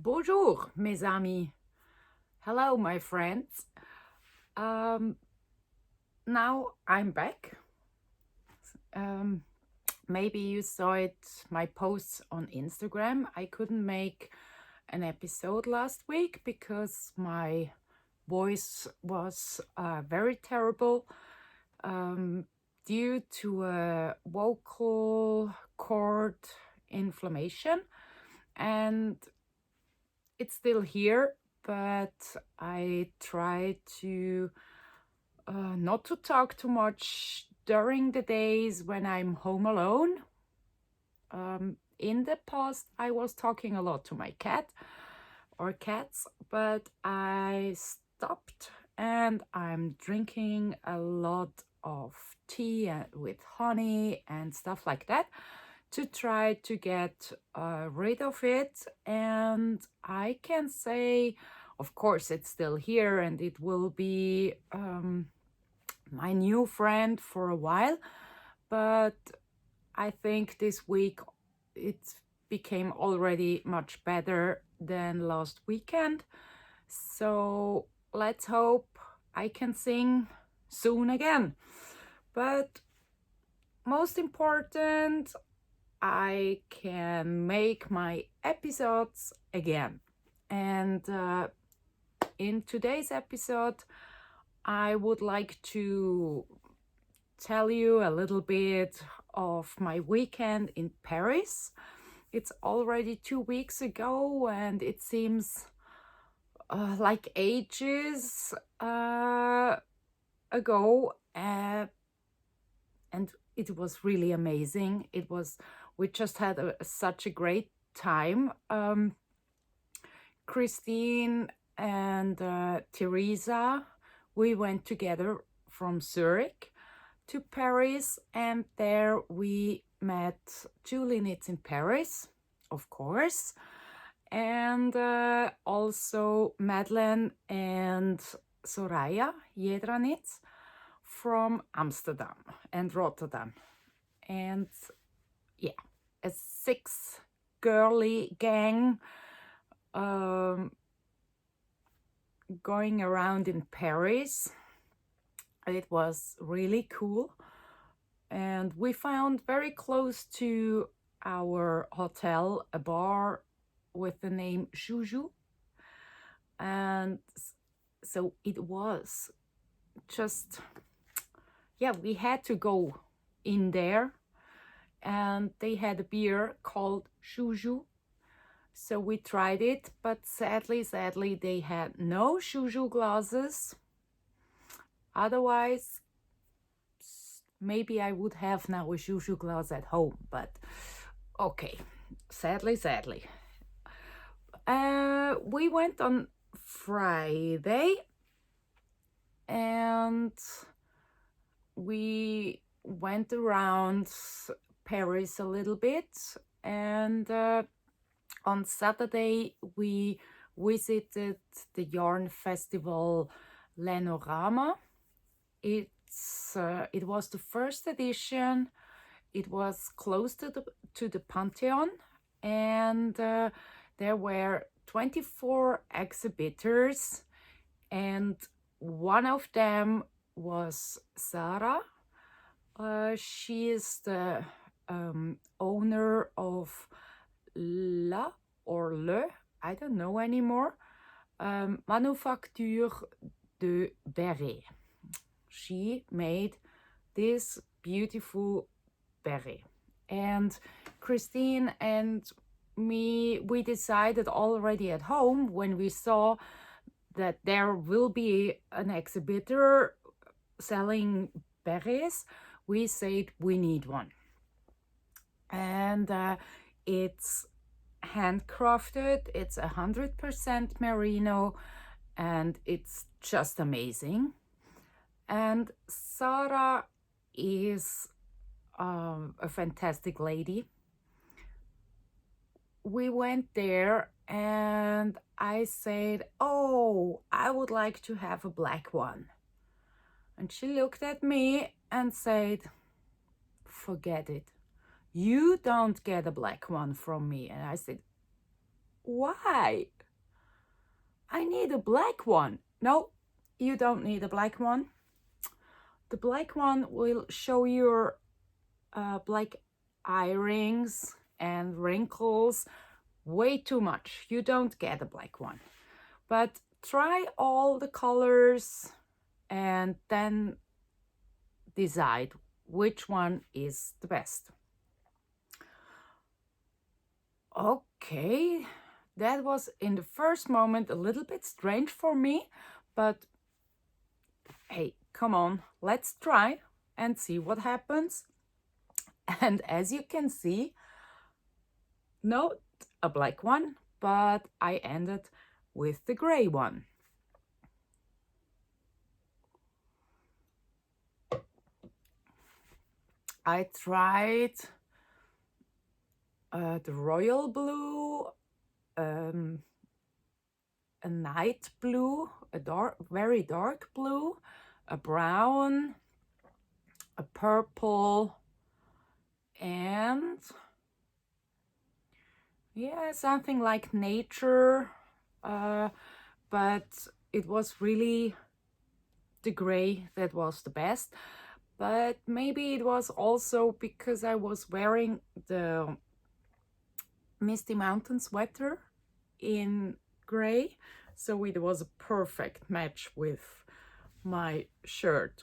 Bonjour, mes amis. Hello, my friends. Um, Now I'm back. Um, Maybe you saw it, my posts on Instagram. I couldn't make an episode last week because my voice was very terrible due to a vocal cord inflammation, and it's still here, but I try to not to talk too much during the days when I'm home alone. In the past, I was talking a lot to my cat or cats, but I stopped and I'm drinking a lot of tea with honey and stuff like that to try to get rid of it. And I can say, of course, it's still here and it will be my new friend for a while, but I think this week it became already much better than last weekend. So let's hope I can sing soon again. But most important, I can make my episodes again. And in today's episode, I would like to tell you a little bit of my weekend in Paris. It's already 2 weeks ago, and it seems like ages ago. And it was really amazing. We just had such a great time. Christine and Teresa, we went together from Zurich to Paris, and there we met Julie Nitz in Paris, of course, and also Madeleine and Soraya Jedranitz from Amsterdam and Rotterdam. And yeah, a 6 girly gang going around in Paris. It was really cool, and we found very close to our hotel a bar with the name Juju, and so it was just, yeah, we had to go in there, and they had a beer called Juju. So we tried it, but sadly, they had no Juju glasses. Otherwise, maybe I would have now a Juju glass at home, but okay, sadly. We went on Friday and we went around Paris a little bit, and on Saturday we visited the yarn festival Lenorama. It was the first edition. It was close to the Pantheon, and there were 24 exhibitors, and one of them was Sarah. She is the owner of La or Le, I don't know anymore, Manufacture de Beret. She made this beautiful beret. And Christine and me, we decided already at home when we saw that there will be an exhibitor selling berets, we said we need one. And it's handcrafted, it's 100% merino, and it's just amazing. And Sarah is a fantastic lady. We went there and I said, oh, I would like to have a black one. And she looked at me and said, forget it. You don't get a black one from me. And I said, Why? I need a black one. No, you don't need a black one. The black one will show your black eye rings and wrinkles way too much. You don't get a black one. But try all the colors and then decide which one is the best. Okay, that was in the first moment a little bit strange for me, but hey, come on, let's try and see what happens. And as you can see, not a black one, but I ended with the gray one. I tried the royal blue, a night blue, a very dark blue, a brown, a purple, and yeah, something like nature, but it was really the gray that was the best. But maybe it was also because I was wearing the Misty Mountain sweater in gray, so it was a perfect match with my shirt.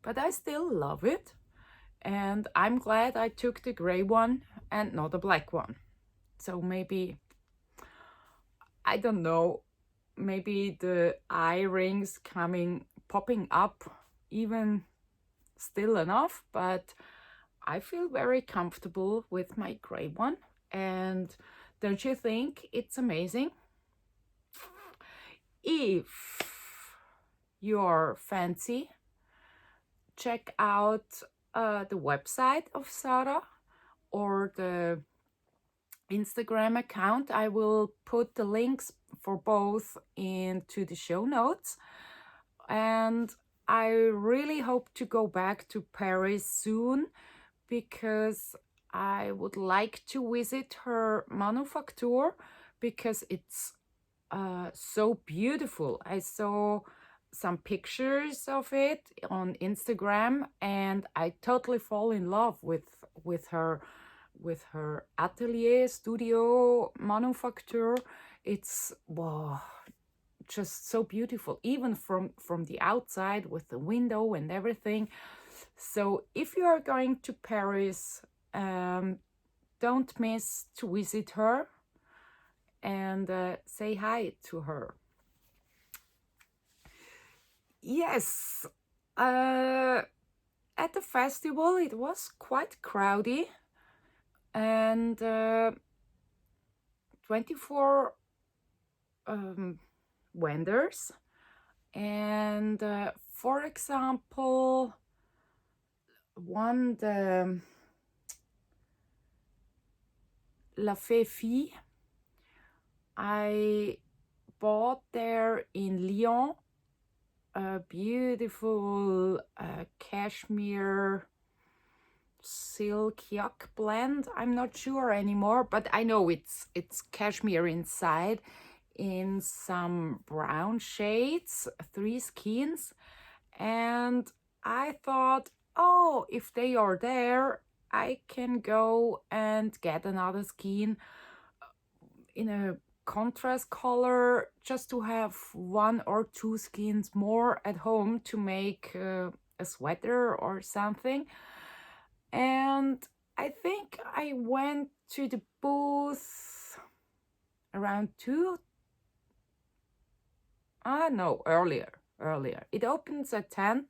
But I still love it, and I'm glad I took the gray one and not a black one. So maybe, I don't know, maybe the eye rings popping up even still enough, but I feel very comfortable with my gray one. And don't you think it's amazing? If you're fancy, check out the website of Sarah or the Instagram account. I will put the links for both into the show notes. And I really hope to go back to Paris soon, because I would like to visit her manufacture, because it's so beautiful. I saw some pictures of it on Instagram and I totally fall in love with her atelier studio manufacture. It's wow, just so beautiful, even from the outside with the window and everything. So if you are going to Paris, don't miss to visit her and say hi to her. Yes, at the festival it was quite crowded, and 24 vendors. And for example, the La Fée I bought there in Lyon a beautiful cashmere silk yuck blend. I'm not sure anymore, but I know it's cashmere inside in some brown shades, 3 skins. And I thought, oh, if they are there, I can go and get another skin in a contrast color, just to have 1 or 2 skins more at home to make a sweater or something. And I think I went to the booth around 2. No, earlier. It opens at 10,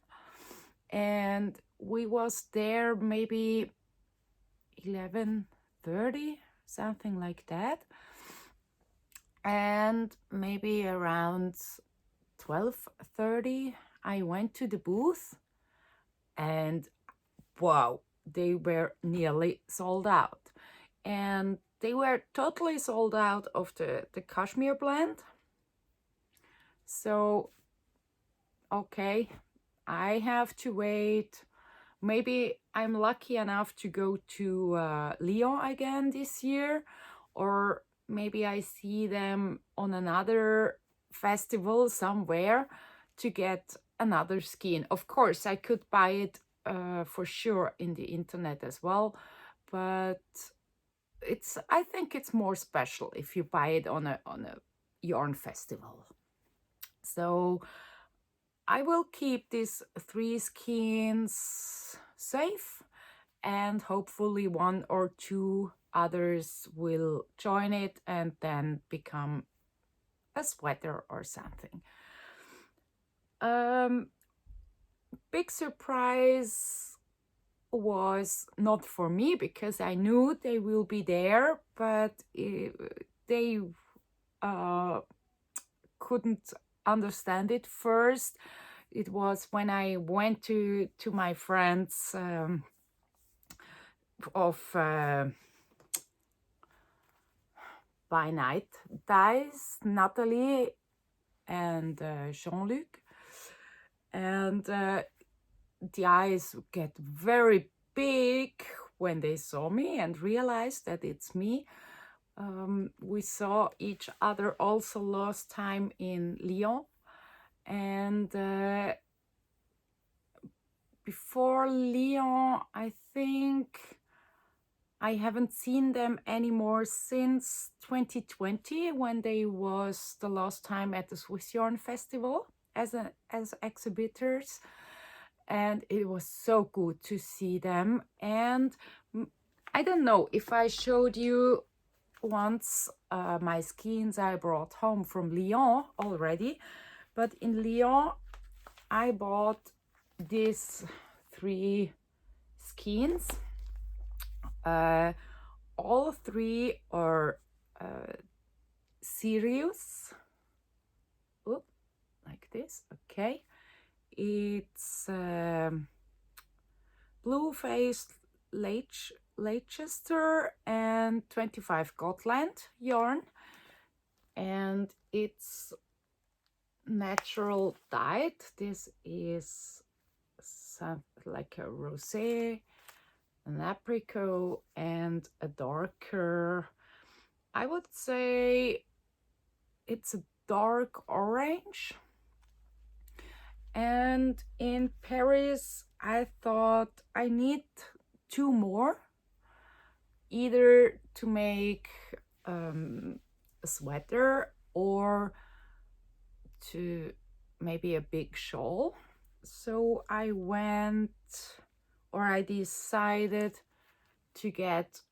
and we was there maybe 11:30, something like that. And maybe around 12:30 I went to the booth, and wow, they were nearly sold out. And they were totally sold out of the cashmere blend. So okay, I have to wait. Maybe I'm lucky enough to go to Lyon again this year, or maybe I see them on another festival somewhere to get another skein. Of course, I could buy it for sure in the internet as well, but I think it's more special if you buy it on a yarn festival. So I will keep these 3 skeins safe, and hopefully 1 or 2 others will join it and then become a sweater or something. Big surprise was not for me because I knew they will be there, but they couldn't understand it first. It was when I went to my friends of By Night Dyes, Natalie and Jean-Luc, and the eyes get very big when they saw me and realized that it's me. We saw each other also last time in Lyon, and before Lyon, I think I haven't seen them anymore since 2020, when they was the last time at the Swiss Yarn Festival as exhibitors, and it was so good to see them. And I don't know if I showed you once my skeins I brought home from Lyon already, but in Lyon I bought these 3 skeins. All 3 are Sirius. Oop, like this. Okay. It's blue-faced Leicester and 25 Gotland yarn, and it's natural dyed. This is like a rosé, an apricot, and a darker, I would say it's a dark orange. And in Paris, I thought I need 2 more, either to make a sweater or to maybe a big shawl. So I decided to get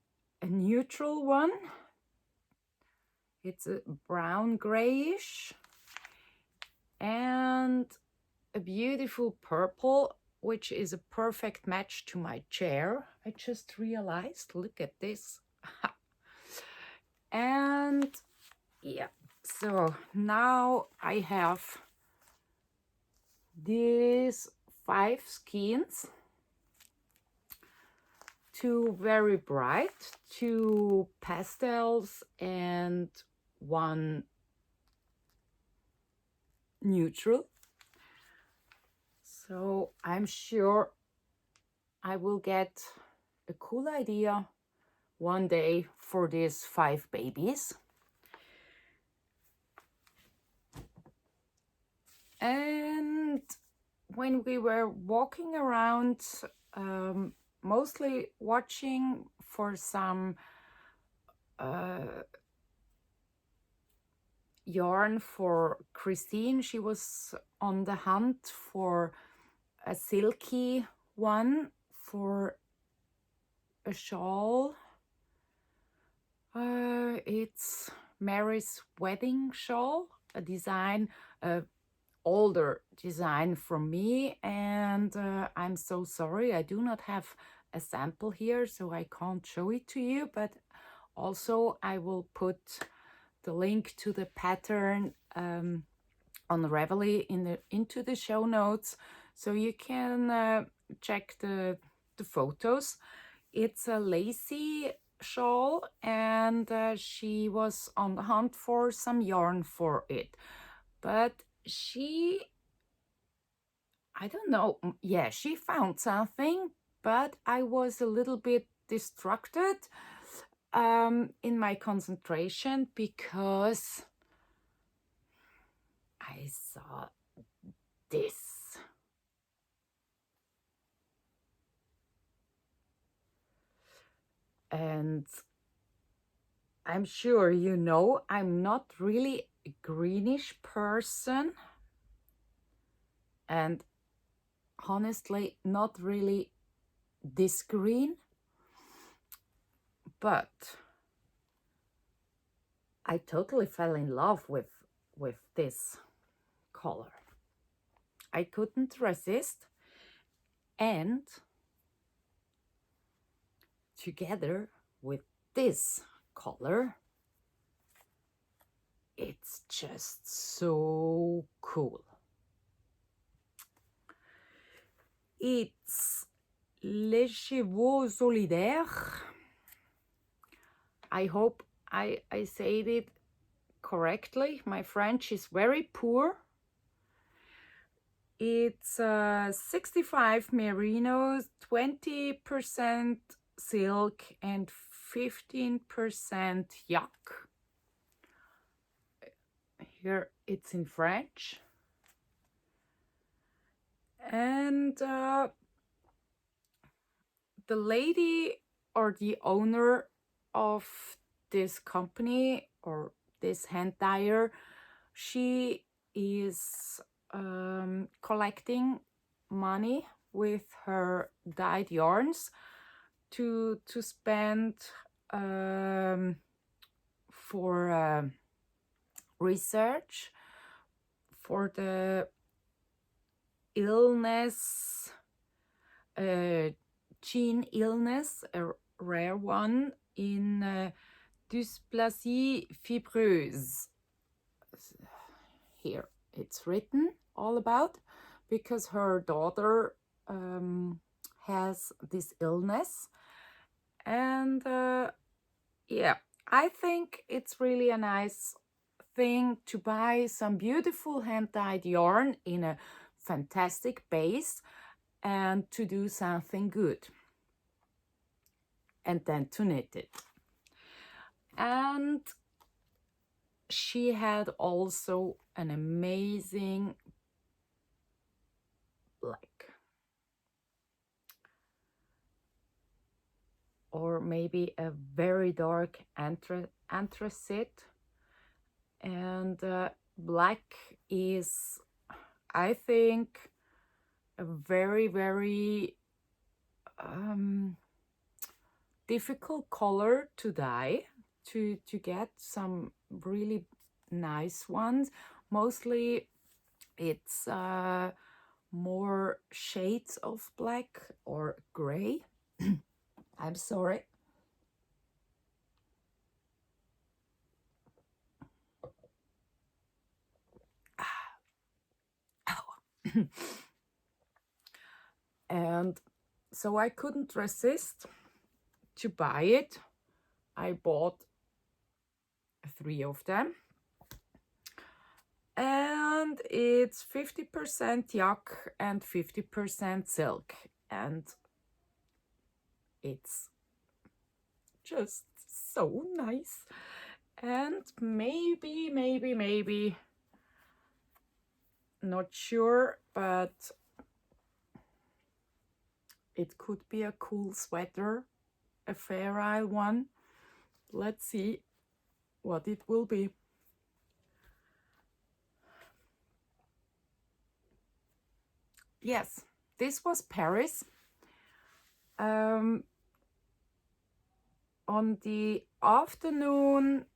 a neutral one. It's a brown grayish and a beautiful purple, which is a perfect match to my chair. I just realized, look at this. And yeah, so now I have these 5 skeins, 2 very bright, 2 pastels, and 1 neutral. So I'm sure I will get a cool idea one day for these 5 babies. And when we were walking around, mostly watching for some yarn for Christine, she was on the hunt for a silky one for a shawl. It's Mary's wedding shawl, a design, older design from me, and I'm so sorry I do not have a sample here, so I can't show it to you, but also I will put the link to the pattern on Ravelry into the show notes, so you can check the photos. It's a lacy shawl, and she was on the hunt for some yarn for it, but I don't know, yeah, she found something, but I was a little bit distracted in my concentration because I saw this. And I'm sure you know I'm not really a greenish person, and honestly not really this green, but I totally fell in love with this color. I couldn't resist, and together with this color, it's just so cool. It's Les Chevaux Solidaires. I hope I said it correctly. My French is very poor. It's 65 merino, 20% silk, and 15% yak. Here it's in French. And the lady or the owner of this company or this hand dyer, she is collecting money with her dyed yarns to spend for research for the illness, gene illness, a rare one in dysplasie fibreuse. Here it's written all about, because her daughter has this illness. And yeah, I think it's really a nice thing to buy some beautiful hand-dyed yarn in a fantastic base and to do something good, and then to knit it. And she had also an amazing black, or maybe a very dark anthracite. And black is, I think, a very, very difficult color to dye, to get some really nice ones. Mostly it's more shades of black or gray. I'm sorry. And so I couldn't resist to buy it. I bought 3 of them. And it's 50% yak and 50% silk. And it's just so nice. And maybe, not sure, but it could be a cool sweater, a Fair Isle one. Let's see what it will be. Yes, this was Paris. On the afternoon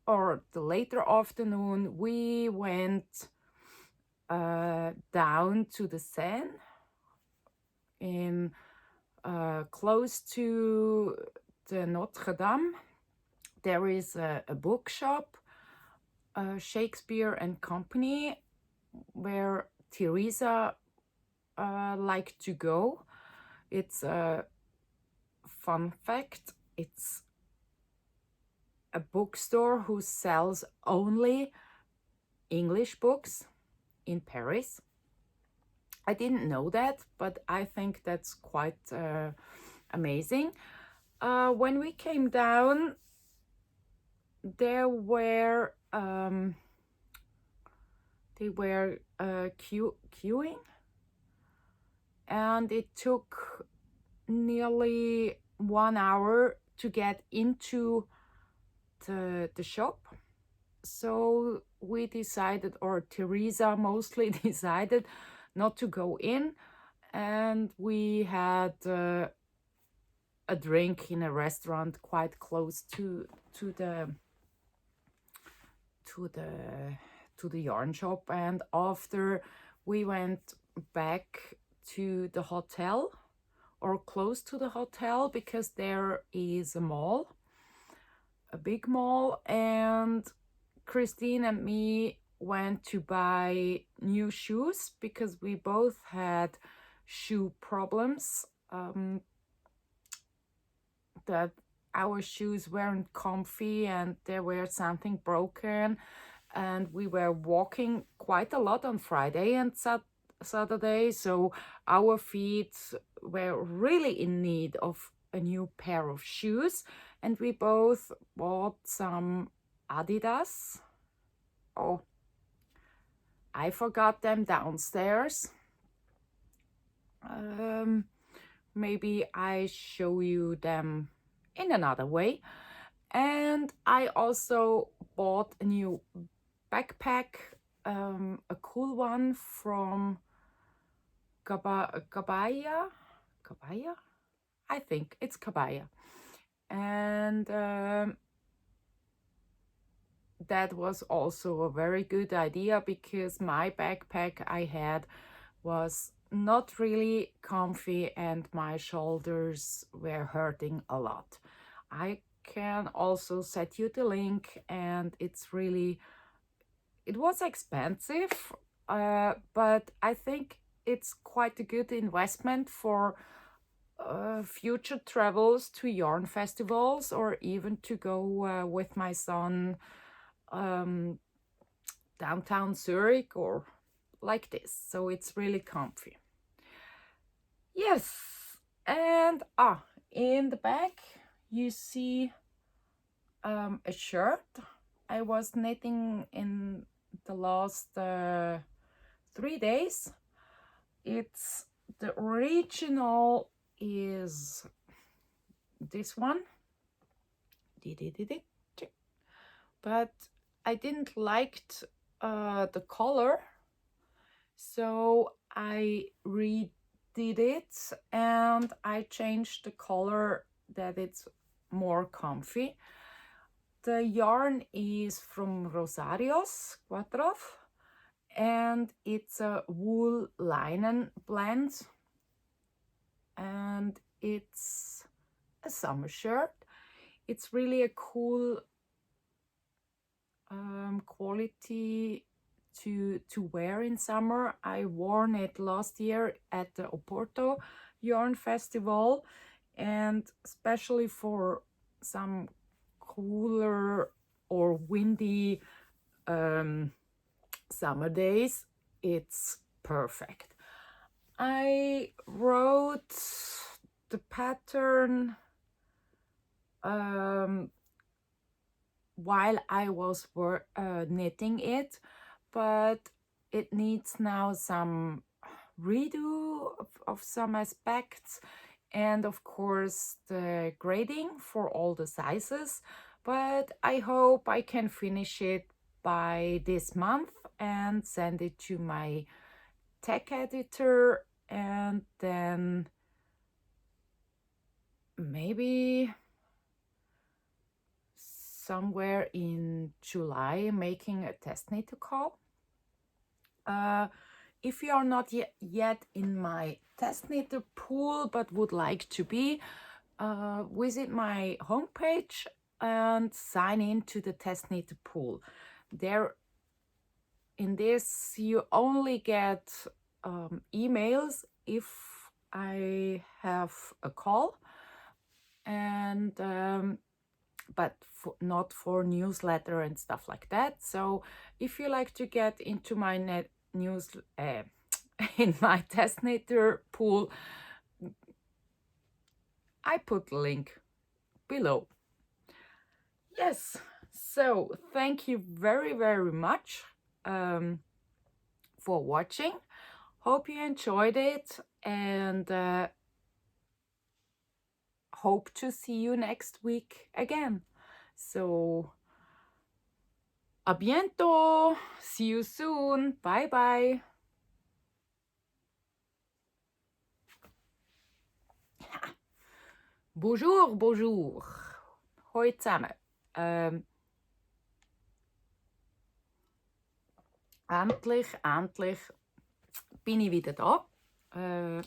or the later afternoon, we went down to the Seine in close to the Notre Dame. There is a bookshop, Shakespeare and Company, where Teresa liked to go. It's a fun fact. It's a bookstore who sells only English books in Paris. I didn't know that, but I think that's quite amazing. When we came down, there were they were queuing, and it took nearly 1 hour to get into the shop. So we decided, or Teresa mostly decided, not to go in, and we had a drink in a restaurant quite close to the yarn shop. And after, we went back to the hotel, or close to the hotel, because there is a mall, a big mall, and Christine and me went to buy new shoes because we both had shoe problems, that our shoes weren't comfy and there were something broken, and we were walking quite a lot on Friday and Saturday, so our feet were really in need of a new pair of shoes, and we both bought some Adidas. Oh, I forgot them downstairs. Maybe I show you them in another way. And I also bought a new backpack, a cool one from Kabaya. I think it's Kabaya. And that was also a very good idea, because my backpack I had was not really comfy and my shoulders were hurting a lot. I can also set you the link, and it was expensive, but I think it's quite a good investment for future travels to yarn festivals, or even to go with my son downtown Zurich or like this. So it's really comfy. Yes, and in the back you see a shirt I was knitting in the last 3 days. It's the original is this one, but I didn't like the color, so I redid it and I changed the color that it's more comfy. The yarn is from Rosarios Quatrov, and it's a wool linen blend, and it's a summer shirt. It's really a cool quality to wear in summer. I worn it last year at the Oporto Yarn Festival, and especially for some cooler or windy summer days, it's perfect. I wrote the pattern while I was knitting it, but it needs now some redo of some aspects, and of course the grading for all the sizes. But I hope I can finish it by this month and send it to my tech editor, and then maybe somewhere in July making a test knit call. If you are not yet in my test knitter pool but would like to be, visit my homepage and sign in to the test knitter pool. There, in this, you only get emails if I have a call, and but not for newsletter and stuff like that. So if you like to get into my in my test knitter pool, I put the link below. Yes, so thank you very, very much for watching. Hope you enjoyed it, and hope to see you next week again. So, a bientôt. See you soon. Bye bye. Bonjour, bonjour. Hoi zusammen. Endlich bin ich wieder da.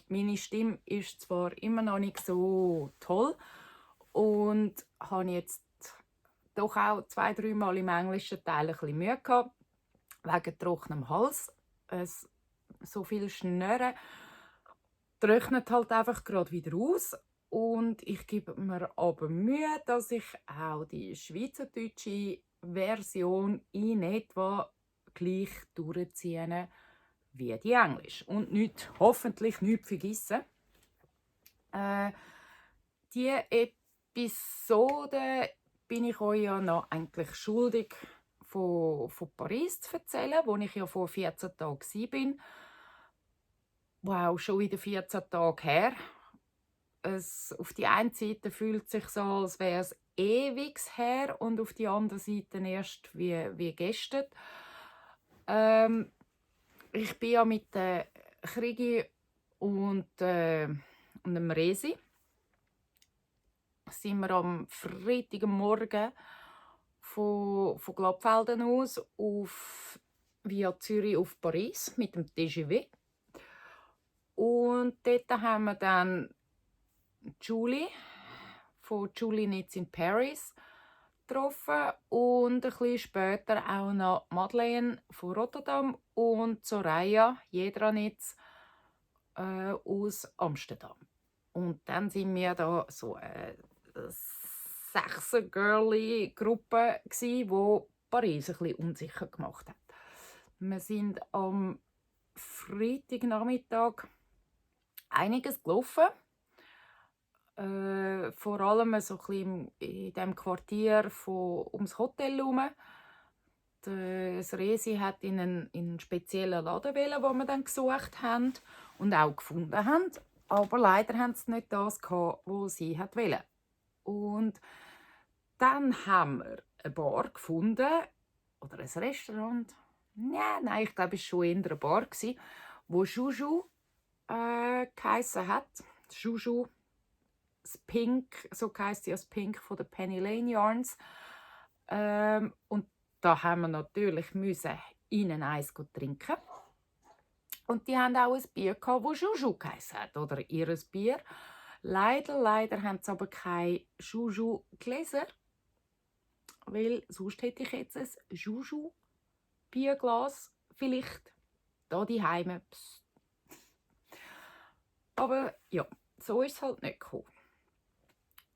Meine Stimme ist zwar immer noch nicht so toll und habe jetzt doch auch 2-3 Mal im englischen Teil ein bisschen Mühe gehabt, wegen trockenem Hals. So viel Schnurren trocknet halt einfach gerade wieder aus. Und ich gebe mir aber Mühe, dass ich auch die schweizerdeutsche Version in etwa gleich durchziehe wie die Englisch. Und hoffentlich nicht vergessen. Die Episode bin ich euch ja noch eigentlich schuldig, von Paris zu erzählen, wo ich ja vor 14 Tagen war. Wow, schon wieder 14 Tage her. Auf die eine Seite fühlt es sich so, als wäre es ewig her, und auf die andere Seite erst wie gestern. Ich bin ja mit der Krigi und dem Resi sind wir am Freitagmorgen von Glattfelden aus via Zürich auf Paris mit dem TGV. Und dort haben wir dann Julie von Julie Nitz in Paris getroffen und ein bisschen später auch noch Madeleine von Rotterdam und Soraya Jedranitz aus Amsterdam. Und dann sind wir da so eine 6er-Girlie-Gruppe, die Paris ein bisschen unsicher gemacht hat. Wir sind am Freitagnachmittag einiges gelaufen. Vor allem so ein bisschen in dem Quartier ums Hotel herum. Das Resi hat in einen speziellen Laden wählen, den wir dann gesucht haben und auch gefunden haben. Aber leider haben sie nicht das gehabt, was sie wollten. Und dann haben wir eine Bar gefunden oder ein Restaurant. Ja, nein, ich glaube, es war schon eher eine Bar, wo Juju geheissen hat. Juju, das Pink, so heisst das Pink von den Penny Lane Yarns. Und da haben wir natürlich ihnen eins trinken. Und die haben auch ein Bier gehabt, das Juju geheissen hat, oder ihres Bier. Leider haben sie aber kein Juju-Gläser, weil sonst hätte ich jetzt ein Juju-Bierglas vielleicht da die Heime. Aber ja, so ist es halt nicht gekommen.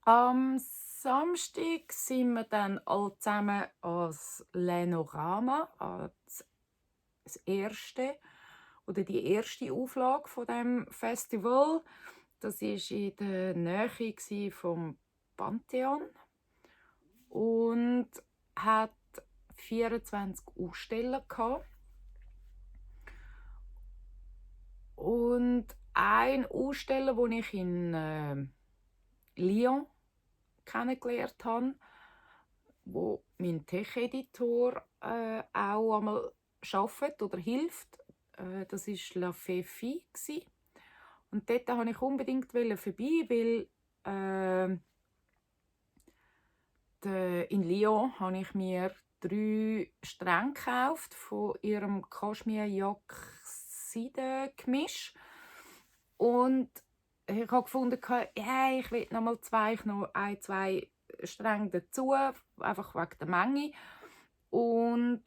Am Samstag sind wir dann alle zusammen als Lenorama, als das erste oder die erste Auflage von dem Festival. Das war in der Nähe vom Pantheon und hat 24 Aussteller gehabt. Und ein Aussteller, den ich in Lyon kennengelernt habe, wo mein Tech-Editor auch einmal arbeitet oder hilft. Das war La Fefi. Und dort wollte ich unbedingt vorbei, weil in Lyon habe ich mir 3 Stränge gekauft von ihrem Kaschmir-Jack-Seide-Gemisch. Und ich habe gefunden, ja, ich will noch mal 2 Stränge dazu, einfach wegen der Menge. Und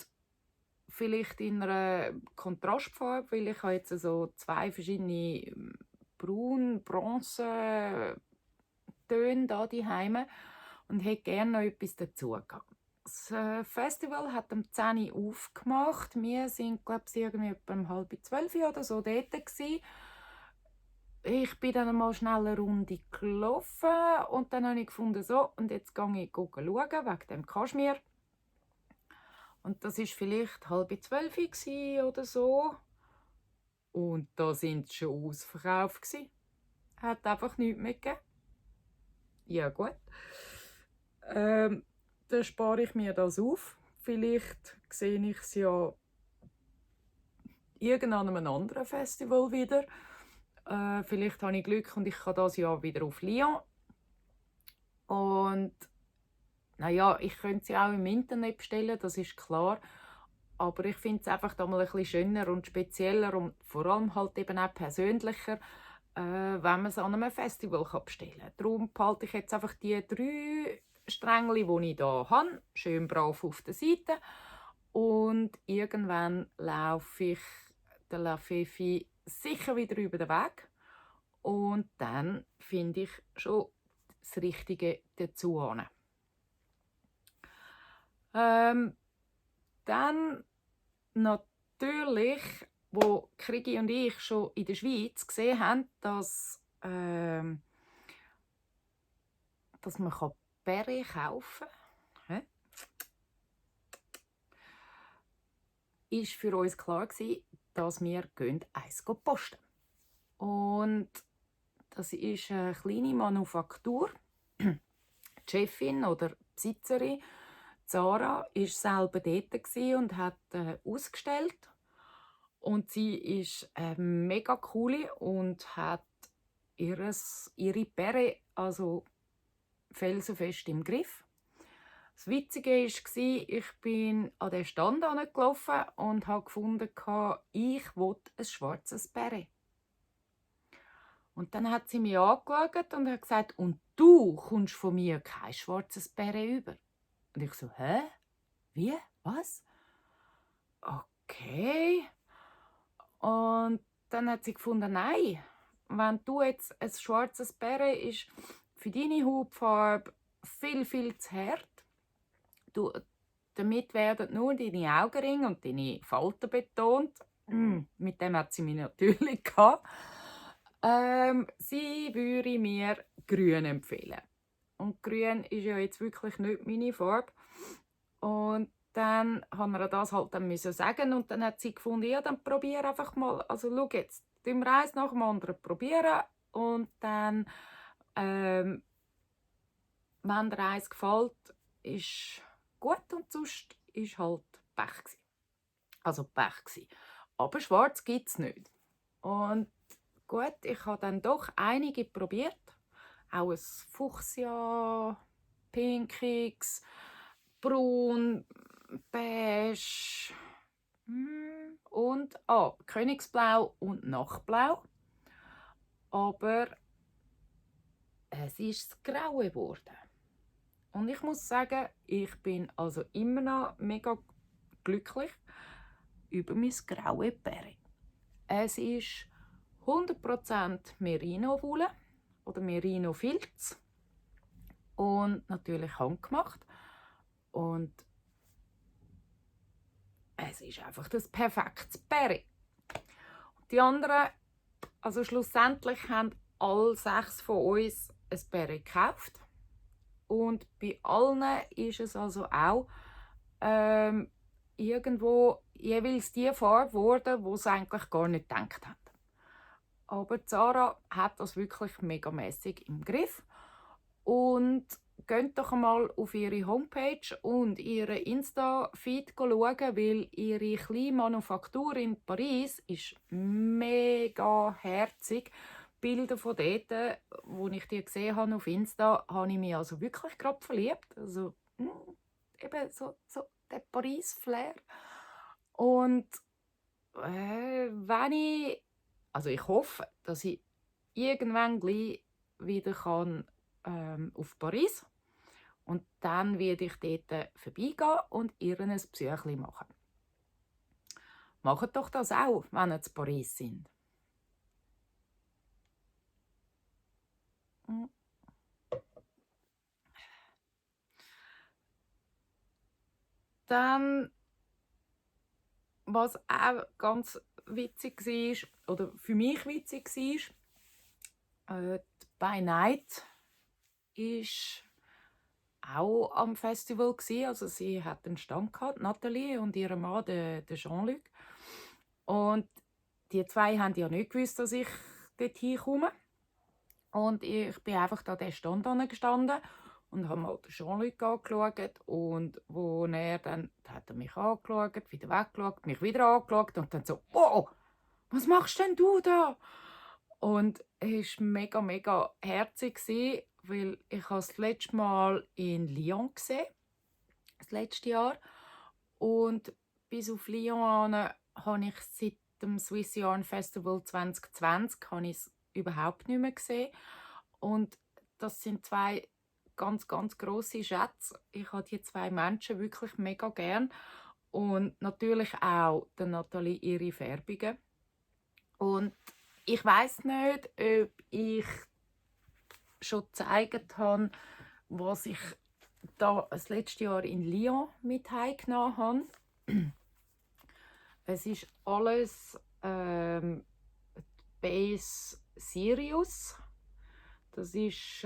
vielleicht in einer Kontrastfarbe, weil ich habe jetzt so 2 verschiedene braun-bronze Töne da daheim und hätte gerne noch etwas dazu gehabt. Das Festival hat am 10 Uhr aufgemacht. Wir waren, glaube ich, irgendwie um 11:30 oder so dort gewesen. ich bin dann mal schnell eine Runde gelaufen und dann habe ich gefunden, so, und jetzt gehe ich schauen, wegen dem Kaschmir. Und das war vielleicht 11:30 oder so. Und da sind sie schon ausverkauft gewesen. Hat einfach nichts mehr gegeben. Ja gut. Dann spare ich mir das auf. Vielleicht sehe ich es ja irgendwann an einem anderen Festival wieder. Vielleicht habe ich Glück und ich kann das Jahr wieder auf Lyon. Und naja, ich könnte sie auch im Internet bestellen, das ist klar. Aber ich finde es einfach da mal ein bisschen schöner und spezieller und vor allem halt eben auch persönlicher, wenn man es an einem Festival bestellen kann. Darum behalte ich jetzt einfach die 3 Strängli, die ich hier habe, schön brav auf der Seite. Und irgendwann laufe ich der La Fefi sicher wieder über den Weg. Und dann finde ich schon das Richtige dazu an. Dann natürlich, wo Krigi und ich schon in der Schweiz gesehen haben, dass man Bären kaufen kann, war für uns klar, dass wir eins posten. Und das ist eine kleine Manufaktur. Die Chefin oder Besitzerin Zara war selber dort und hat ausgestellt. Und sie ist mega cool und hat ihre Bäre also felsenfest im Griff. Das Witzige war, ich bin an den Stand gelaufen und habe gefunden, ich will ein schwarzes Bäre. Und dann hat sie mich angeschaut und hat gesagt, und du kommst von mir kein schwarzes Bäre über. Und ich so, hä? Wie? Was? Okay. Und dann hat sie gefunden, nein, wenn du jetzt ein schwarzes Bäre ist für deine Hautfarbe viel, viel zu hart. Damit werden nur deine Augenringe und deine Falten betont. Mit dem hat sie mich natürlich gehabt. Sie würde mir grün empfehlen. Und grün ist ja jetzt wirklich nicht meine Farbe. Und dann haben wir das halt dann sagen und dann hat sie gefunden, ja, dann probier einfach mal, also schau jetzt, den Reis nach dem anderen probieren und dann, wenn der Reis gefällt, ist gut und sonst ist halt Pech gewesen. Also Pech gewesen. Aber schwarz gibt es nicht. Und gut, ich habe dann doch einige probiert. Auch ein Fuchsia, Pinkiges, Braun, Beige und Königsblau und Nachtblau. Aber es ist das Graue geworden. Und ich muss sagen, ich bin also immer noch mega glücklich über mein graue Bäre. Es ist 100% Merino-Wolle oder Merino-Filz und natürlich handgemacht. Und es ist einfach das perfekte Bäre. Die anderen, also schlussendlich haben alle 6 von uns ein Bäre gekauft. Und bei allen ist es also auch irgendwo jeweils die Farbe geworden, die sie eigentlich gar nicht gedacht haben. Aber Zara hat das wirklich megamässig im Griff. Und geht doch einmal auf ihre Homepage und ihre Insta-Feed schauen, weil ihre kleine Manufaktur in Paris ist mega herzig. Bilder von dort, die ich die gesehen habe auf Insta, habe ich mich also wirklich gerade verliebt. Also eben so der Paris-Flair. Und wenn ich, also ich hoffe, dass ich irgendwann gleich wieder kann, auf Paris und dann werde ich dort vorbeigehen und ihr ein Besuchchen machen. Macht doch das auch, wenn ihr zu Paris sind. Dann, was auch ganz witzig war, oder für mich witzig war, Die By Night ist auch am Festival gsi. Also sie hat einen Stand gehabt, Nathalie und ihr Mann, der Jean-Luc. Und die zwei haben ja nicht gewusst, dass ich dort hinkomme. Und ich bin einfach da an den Stand gestanden und habe mal den Jean-Luc angeschaut. Und wo er dann hat er mich angeschaut, wieder weggeschaut, mich wieder angeschaut und dann so, «Oh, was machst denn du da?» Und es war mega, mega herzig, weil ich das letzte Mal in Lyon gesehen, das letzte Jahr. Und bis auf Lyon habe ich seit dem Swiss Yarn Festival 2020 habe ich es überhaupt nicht mehr gesehen. Und das sind zwei ganz, ganz grosse Schätze. Ich habe die zwei Menschen wirklich mega gern. Und natürlich auch der Nathalie ihre Färbungen. Und ich weiß nicht, ob ich schon gezeigt habe, was ich da das letzte Jahr in Lyon mit heimgenommen habe. Es ist alles Base Sirius. Das ist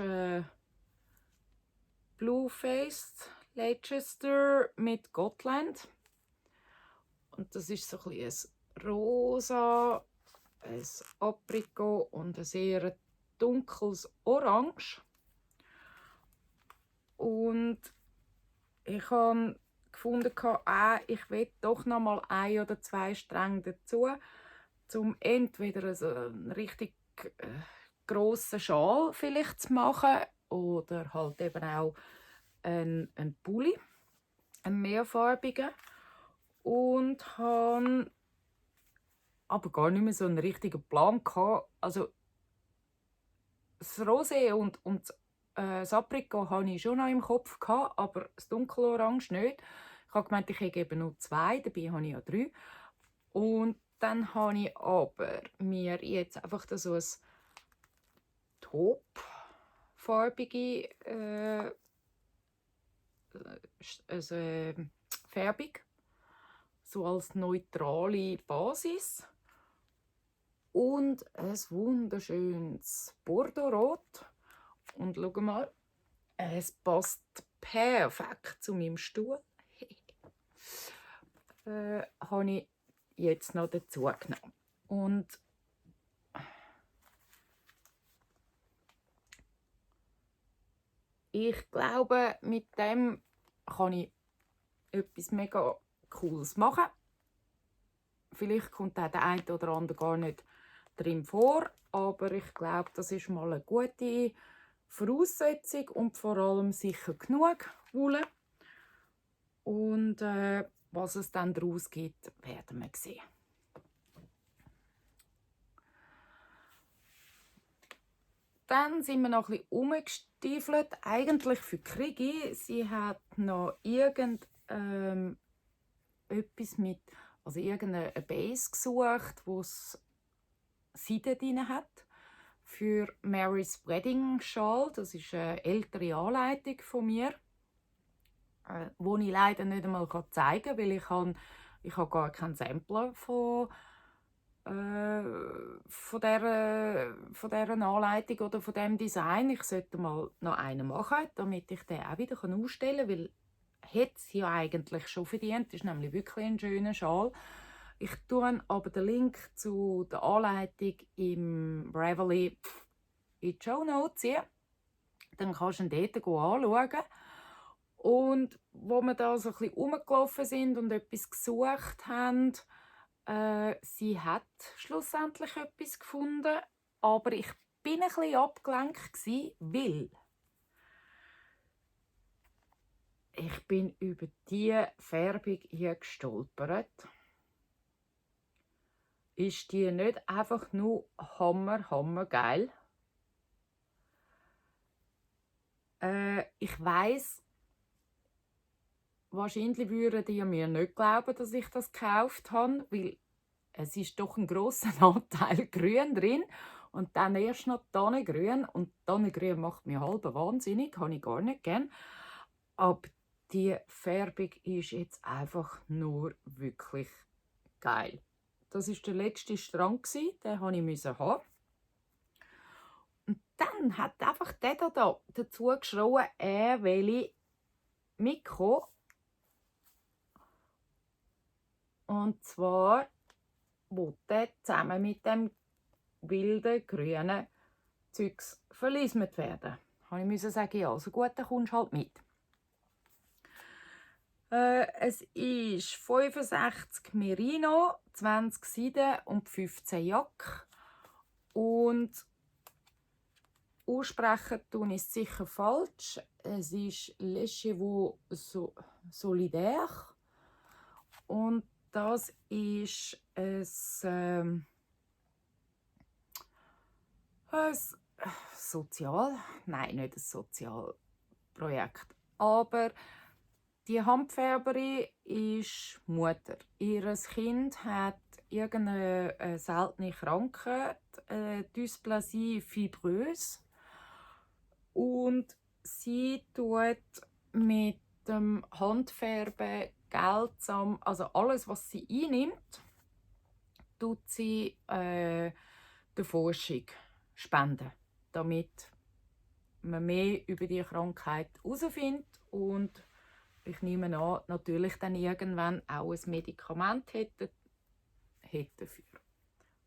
Blue-Faced Leicester mit Gotland. Und das ist so ein bisschen ein rosa, ein Aprikot und ein sehr dunkles Orange. Und ich habe gefunden, ich will doch noch mal 1 oder 2 Stränge dazu, um entweder einen richtig grossen Schal vielleicht zu machen oder halt eben auch einen Pulli, einen mehrfarbigen. Und habe aber gar nicht mehr so einen richtigen Plan gehabt. Also das Rosé und das Aprikot hatte ich schon noch im Kopf, aber das Dunkelorange nicht. Ich habe gemeint, ich habe eben nur 2, dabei habe ich ja 3. Und dann habe ich aber mir jetzt einfach so ein taubfarbige Färbung, so als neutrale Basis. Und ein wunderschönes Bordeaux-Rot. Und schau mal, es passt perfekt zu meinem Stuhl. Habe ich jetzt noch dazu genommen. Und ich glaube, mit dem kann ich etwas mega Cooles machen. Vielleicht kommt auch der eine oder andere gar nicht drin vor, aber ich glaube, das ist mal eine gute Voraussetzung und vor allem sicher genug Wolle. Und was es dann daraus gibt, werden wir sehen. Dann sind wir noch ein bisschen umgestiefelt, eigentlich für Krigi. Sie hat noch irgendeine Base gesucht, wo es Seide drin hat. Für Mary's Wedding Shawl. Das ist eine ältere Anleitung von mir, die ich leider nicht einmal zeigen kann, weil ich habe gar keinen Sampler von dieser Anleitung oder von diesem Design. Ich sollte mal noch einen machen, damit ich den auch wieder ausstellen kann, weil hätte es ja eigentlich schon verdient. Das ist nämlich wirklich ein schöner Schal. Ich tue aber den Link zu der Anleitung im Ravelry in die Shownotes ziehen. Dann kannst du ihn dort anschauen. Und wo wir da so ein bisschen rumgelaufen sind und etwas gesucht haben, sie hat schlussendlich etwas gefunden, aber ich bin ein bisschen abgelenkt, weil ich bin über diese Färbung hier gestolpert. Ist die nicht einfach nur hammer geil? Ich weiss, wahrscheinlich würden die mir nicht glauben, dass ich das gekauft habe, weil es ist doch ein grosser Anteil Grün drin und dann erst noch Tannengrün. Und Tannengrün macht mich halb wahnsinnig, habe ich gar nicht gern. Aber die Färbung ist jetzt einfach nur wirklich geil. Das war der letzte Strang, den musste ich haben. Und dann hat einfach der da dazu geschrien, er will mitkommen. Und zwar wollte zusammen mit dem wilden, grünen Zeugs verlismet werden. Da musste ich sagen, ja, so gut, dann kommst du halt mit. Es ist 65 Merino, 20 Seide und 15 Jack. Und aussprechen tun ist sicher falsch. Es ist Les Chevaux Solidaire. Und das ist ein nein, nicht ein Sozialprojekt. Aber die Handfärberin ist Mutter. Ihr Kind hat irgendeine seltene Krankheit, Dysplasie fibreuse. Und sie tut mit dem Handfärben Geld zusammen, also alles, was sie einnimmt, tut sie der Forschung spenden, damit man mehr über die Krankheit herausfindet und ich nehme an, natürlich dann irgendwann auch ein Medikament hätte dafür.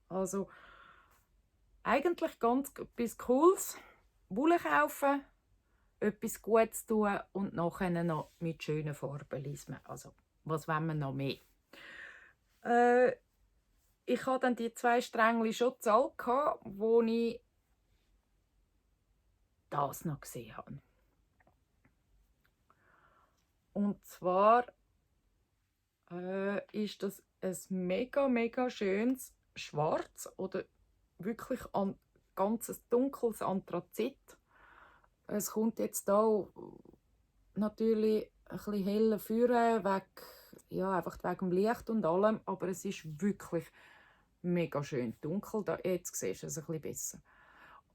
Also eigentlich ganz etwas Cooles. Wolle kaufen, etwas Gutes tun und nachher noch mit schönen Farben lismen. Also, was wollen wir noch mehr? Ich hatte dann die 2 Strängli schon gezahlt, wo ich das noch gesehen habe. Und zwar ist das ein mega schönes Schwarz oder wirklich ein ganz dunkles Anthrazit. Es kommt jetzt da natürlich ein bisschen heller führen, einfach wegen dem Licht und allem, aber es ist wirklich mega schön dunkel. Jetzt siehst du es ein bisschen besser.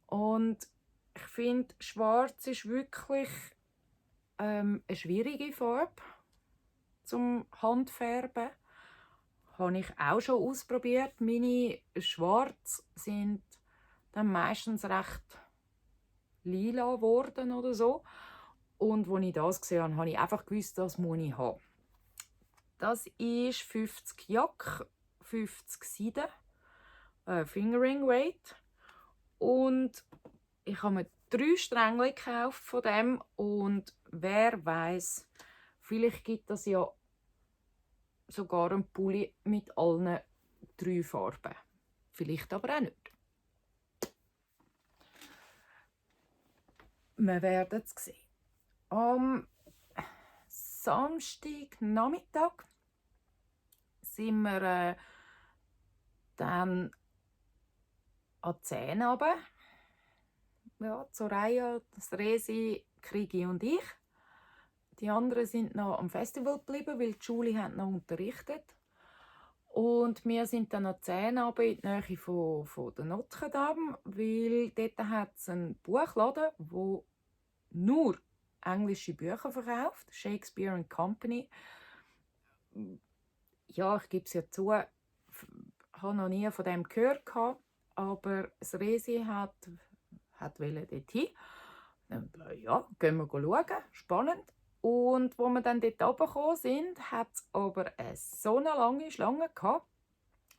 Und ich finde, Schwarz ist wirklich eine schwierige Farbe zum Handfärben. Habe ich auch schon ausprobiert. Meine Schwarz sind dann meistens recht lila geworden oder so. Und als ich das gesehen habe, habe ich einfach gewusst, das muss ich haben. Das ist 50 Jack, 50 Seide, Fingering Weight. Und ich habe mir 3 Strängli gekauft von dem. Und wer weiß, vielleicht gibt es ja sogar einen Pulli mit allen 3 Farben. Vielleicht aber auch nicht. Wir werden es sehen. Am Samstagnachmittag sind wir dann an die Zähne runter. Ja, Soraya, das Resi, Krigi und ich. Die anderen sind noch am Festival geblieben, weil die Schule hat noch unterrichtet. Und wir sind dann an die Zähne runter in die Nähe von der Notre Dame, weil dort hat es einen Buchladen, wo nur englische Bücher verkauft, Shakespeare and Company. Ja, ich gebe es ja zu, ich habe noch nie von dem gehört, aber das Resi wollte dort hin. Ja, gehen wir schauen, spannend. Und als wir dann dort runtergekommen sind, hat es aber so eine lange Schlange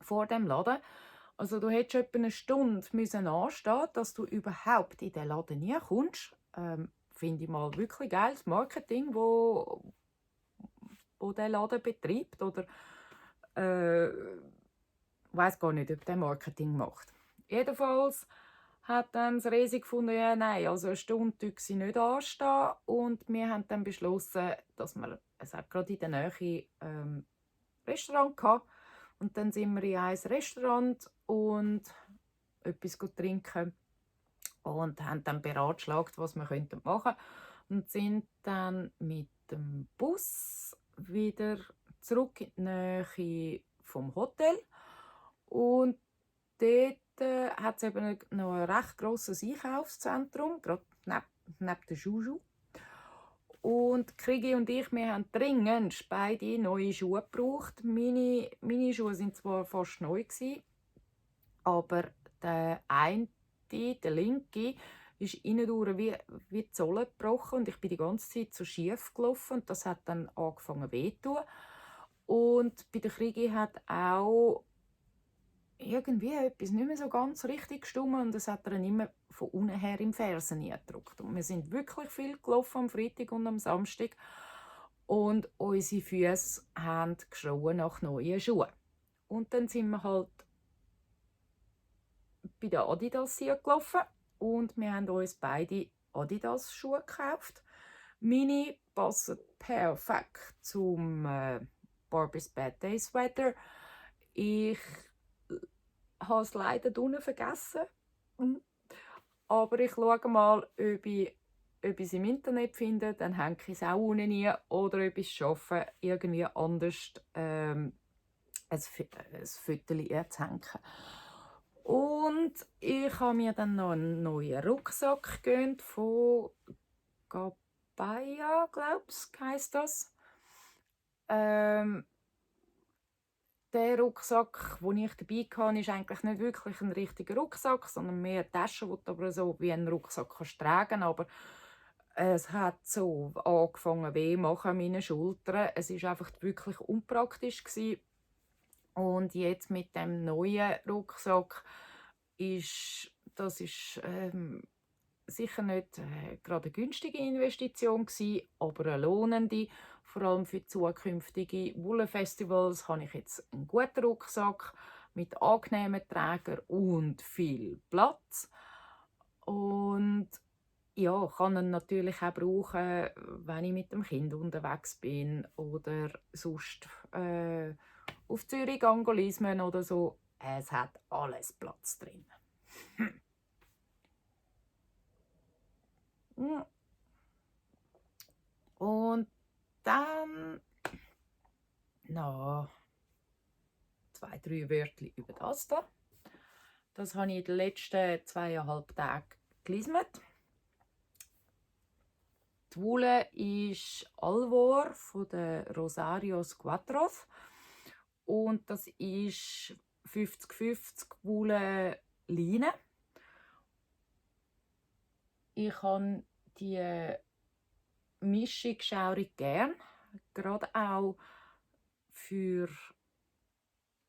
vor dem Laden. Also du hättest etwa eine Stunde anstehen, dass du überhaupt in den Laden reinkommst. Finde ich mal wirklich geiles Marketing, wo der Laden betreibt. Oder weiß gar nicht, ob der Marketing macht. Jedenfalls hat dann das Resi gefunden, ja, nein, also eine Stunde dürfen sie nicht anstehen. Und wir haben dann beschlossen, dass es hat gerade in der Nähe Restaurant gehabt. Und dann sind wir in ein Restaurant und etwas trinken und haben dann beratschlagt, was wir machen könnten. Und sind dann mit dem Bus wieder zurück in die Nähe vom Hotel. Und dort hat es eben noch ein recht grosses Einkaufszentrum, gerade neben der Juju. Und Krigi und ich, wir haben dringend beide neue Schuhe gebraucht. Meine Schuhe waren zwar fast neu, aber der eine, der linke, ist innen wie die Sohle gebrochen und ich bin die ganze Zeit so schief gelaufen und das hat dann angefangen weh zu tun. Und bei der Kriege hat auch irgendwie etwas nicht mehr so ganz richtig gestimmt und es hat dann immer von unten her im Fersen gedrückt. Und wir sind wirklich viel gelaufen am Freitag und am Samstag und unsere Füße haben geschrien nach neuen Schuhen. Und dann sind wir halt bei der Adidas hier gelaufen und wir haben uns beide Adidas-Schuhe gekauft. Meine passen perfekt zum Barbie's Bad Day Sweater. Ich habe es leider unten vergessen. Aber ich schaue mal, ob ich es im Internet finde, dann hänge ich es auch unten rein. Oder ob ich es schaffe, irgendwie anders ein Foto zu hängen. Und ich habe mir dann noch einen neuen Rucksack gegönnt von Gabaya, glaube ich, heisst das. Der Rucksack, den ich dabei hatte, ist eigentlich nicht wirklich ein richtiger Rucksack, sondern mehr eine Tasche, die du aber so wie ein Rucksack kannst tragen. Aber es hat so angefangen weh machen an meinen Schultern. Es war einfach wirklich unpraktisch gewesen. Und jetzt mit dem neuen Rucksack ist sicher nicht gerade eine günstige Investition gewesen, aber eine lohnende. Vor allem für zukünftige Wolle-Festivals habe ich jetzt einen guten Rucksack mit angenehmen Trägern und viel Platz. Und ja, kann ihn natürlich auch brauchen, wenn ich mit dem Kind unterwegs bin oder sonst auf Zürich Angolismen oder so. Es hat alles Platz drin. Und dann noch 2, 3 Wörter über das hier. Das habe ich in den letzten 2,5 Tagen gelesen. Die Wolle ist Alvor von der Rosario Quattros. Und das ist 50-50 Wolle Leine. Ich habe die Mischung schaurig gern. Gerade auch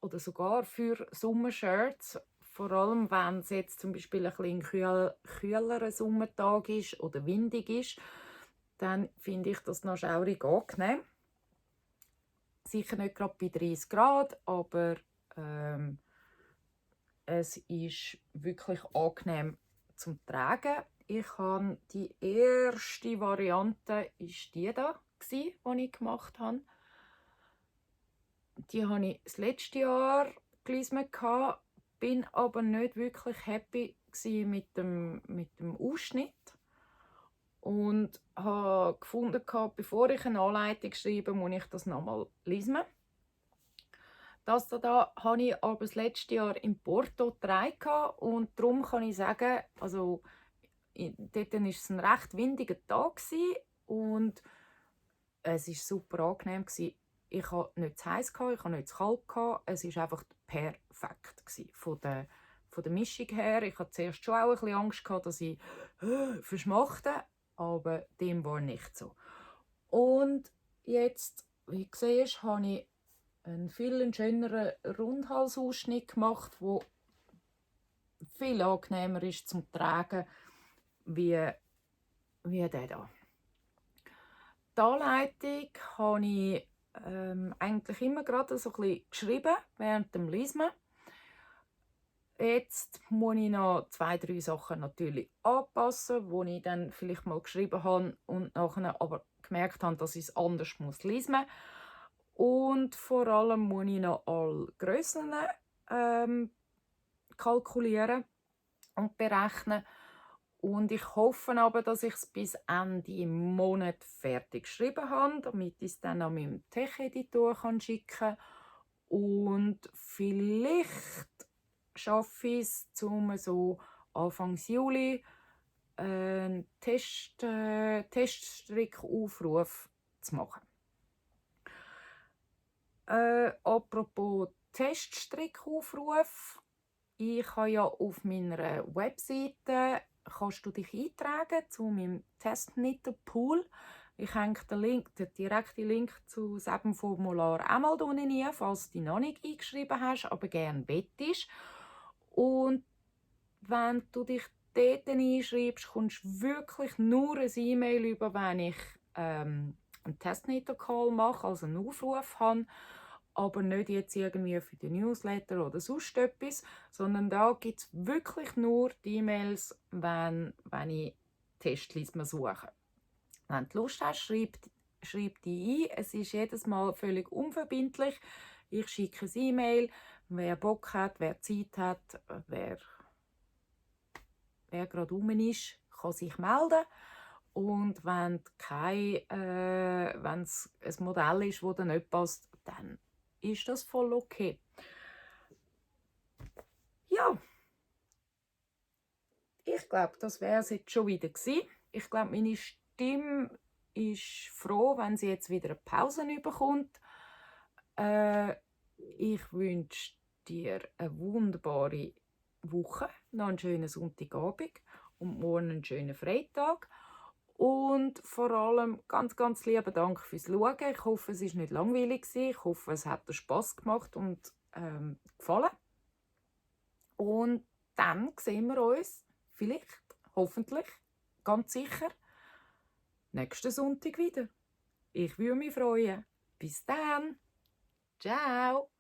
oder sogar für Sommershirts. Vor allem, wenn es jetzt zum Beispiel ein kühlerer Sommertag ist oder windig ist, dann finde ich das noch schaurig angenehm. Sicher nicht gerade bei 30 Grad, aber es ist wirklich angenehm zum Tragen. Ich habe die erste Variante ist die da, die ich gemacht habe. Die habe ich das letzte Jahr gelesen, bin aber nicht wirklich happy mit dem Ausschnitt. Und habe gefunden, bevor ich eine Anleitung schreibe, muss ich das nochmal lesen. Das da habe ich aber das letzte Jahr in Porto getragen und darum kann ich sagen, also dort war es ein recht windiger Tag und es war super angenehm. Ich hatte nicht zu heiß, ich hatte nicht zu kalt. Es war einfach perfekt von der Mischung her. Ich hatte zuerst schon auch ein bisschen Angst, dass ich verschmachte, aber dem war nicht so. Und jetzt, wie du siehst, habe ich einen viel schöneren Rundhalsausschnitt gemacht, der viel angenehmer ist zum Tragen wie der hier. Die Anleitung habe ich eigentlich immer gerade so ein bisschen geschrieben während dem Lesen. Jetzt muss ich noch 2, 3 Sachen natürlich anpassen, die ich dann vielleicht mal geschrieben habe und nachher aber gemerkt habe, dass ich es anders lesen muss. Und vor allem muss ich noch alle Grössen kalkulieren und berechnen. Und ich hoffe aber, dass ich es bis Ende Monat fertig geschrieben habe, damit ich es dann an meinem Tech-Editor schicken kann. Und vielleicht schaffe ich es, so Anfang Juli einen Teststrickaufruf zu machen. Apropos Teststrickaufruf. Ich habe ja auf meiner Webseite kannst du dich eintragen zu meinem Testknitterpool. Ich hänge den direkten Link zu diesem Formular einmal unten rein, falls du dich noch nicht eingeschrieben hast, aber gerne wettest. Und wenn du dich dort einschreibst, kommst du wirklich nur ein E-Mail über, wenn ich einen Testknitter-Call mache, also einen Aufruf habe, aber nicht jetzt irgendwie für den Newsletter oder sonst etwas, sondern da gibt es wirklich nur die E-Mails, wenn ich Testlis suche. Wenn du Lust hast, schreib die ein. Es ist jedes Mal völlig unverbindlich. Ich schicke ein E-Mail. Wer Bock hat, wer Zeit hat, wer gerade rum ist, kann sich melden. Und wenn es ein Modell ist, das dir nicht passt, dann ist das voll okay. Ja, ich glaube, das wäre es jetzt schon wieder gewesen. Ich glaube, meine Stimme ist froh, wenn sie jetzt wieder eine Pause bekommt. Ich wünsche dir eine wunderbare Woche, noch einen schönen Sonntagabend und morgen einen schönen Freitag. Und vor allem ganz, ganz lieben Dank fürs Schauen. Ich hoffe, es war nicht langweilig. Ich hoffe, es hat dir Spass gemacht und gefallen. Und dann sehen wir uns vielleicht, hoffentlich, ganz sicher, nächsten Sonntag wieder. Ich würde mich freuen. Bis dann. Ciao.